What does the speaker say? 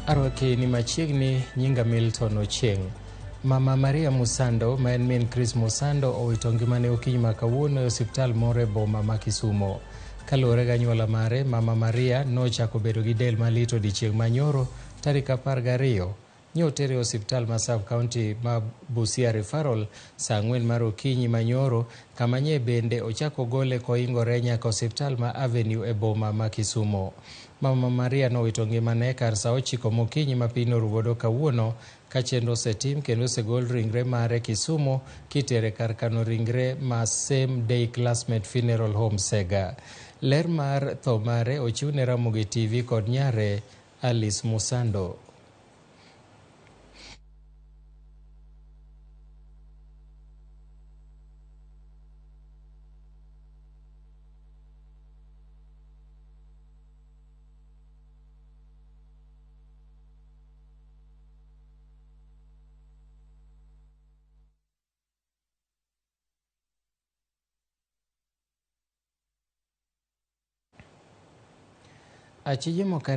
Arwaki ni machiegni nyinga Milton Ochieng'. Mama Maria Musando ma en min Chris Musando owito ngimane okinyi ma kawuono e osiptal moro e boma ma Kisumo. Kaluwore gi anyuola mare, Mama Maria nochako bedo gi del malit odiechieng' ma nyoro tarik 12. Nye otere e osiptal ma sub county ma Busia Referral saa 4 mar okinyi ma nyoro, kama nye bende ochako gole koingore nyaka osiptal ma Avenue e boma ma Kisumo. Mama Maria nowito ngimane kar saa 9 mokinyi ma piny norugodo kawuono ka chenro osetim kendo osegol ringre mare Kisumo kitere kar kano ringre ma Same Day Classmate Funeral Home Sega. Ler mar tho mare ochiw ne Ramogi TV kod nyare Alice Musando. Achije moko